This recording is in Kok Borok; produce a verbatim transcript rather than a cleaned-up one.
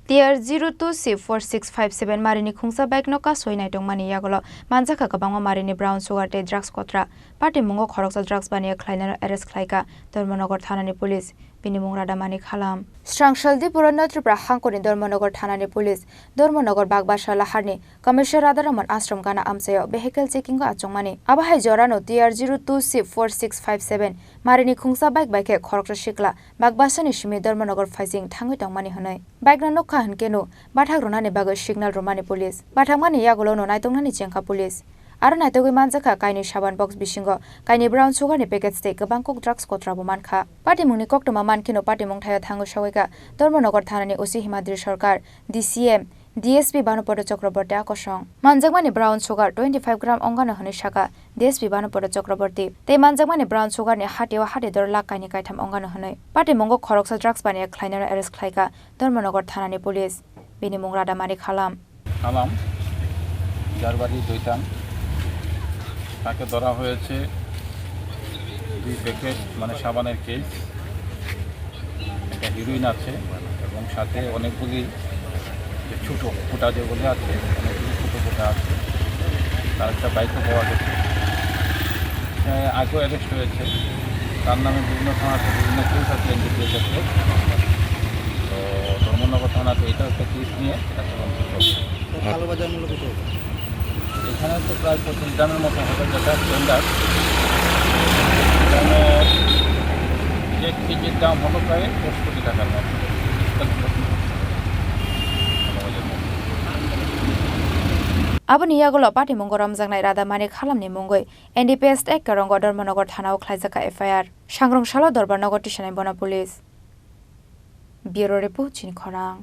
T R zero two C four six five seven marini khungsa bike no kasoi naitongmani yagulo manjakha kwbangma marini brown sugar tei drugs kotra. Patimungo khoroksa drugs baniya khlainano arrest khlaika Dharmanagar thanani police. Bini mung Radhamani Khalam. Srangsaldi Purana Tripura hangkoni Dharmanagar thanani police, Dharmanagar Bagbasa Laharni Commissioner Radharamon Ashram gana amchaio vehicle checking o achukmani. Abo hai jorano T R zero two C four six five seven marini khungsa bike bai khe khoroksa sikla Bagbasani simi Dharmanagar phaising thangwi tongmani hwnwi. Bike no nukha hwnkhe no bathak rwnani bagwi signal rwmani police. Bathakmani yagulo no naitoknani chengkha police. Aro naitogwi manjakha kainwi saban box bisingo kainwi brown sugar ni package tei kwbang kok drugs kotrabo mankha. Patimungni koktwma mankheno patimung thaio thangwi sogwikha Dharmanagar thanani O C Himadri Sarkar, D C M, D S P Bhanupada Chakraborty akosong. Manjakmani brown sugar twenty five gram ongano hwnwi sakha D S P Bhanupada Chakraborty. Tei manjakmani brown sugar ni hatio hati dor lakh kainwi kaitham ongano hwnwi. Patimungo khoroksa drugs baniya khlainano arrest khlaika Dharmanagar thanani police. Bini mung Radhamani Khalam. Khalam, যার বাড়ি দৈতান, তাকে ধরা হয়েছে দুই প্যাকেট, মানে, সাবানের কেস, একটা হিরোইন আছে এবং সাথে অনেকগুলি যে ছোটো ফুটা যেগুলি আছে, অনেকগুলি ছোটো ফুটা আছে, তার একটা বাইকও পাওয়া গেছে। সে আগেও অ্যারেস্ট হয়েছে, তার নামে বিভিন্ন থানাতে বিভিন্ন কেস আছে, এনডিপিএস আছে। তো ধর্মনগর থানাতে এটাও একটা কেস নিয়ে একটা তদন্ত চলছে। তো কালোবাজার মূল্য কত হবে? এখানে তো প্রায় পঁচিশ গ্রামের মতো হবে, যেটা স্ট্যান্ডার্ড। এখানে এক কেজির দাম হলো প্রায় দশ কোটি টাকার মতো। কালোবাজার মতো। Aboni yagulo patimungo romjaknai Radhamani Khalamni mungwi N D P S Act karongo Dharmanagar thanao khlaijakha F I R. Sangrong salo Dorbar nogo tisanai bono police. Bureau Report, chini khorang.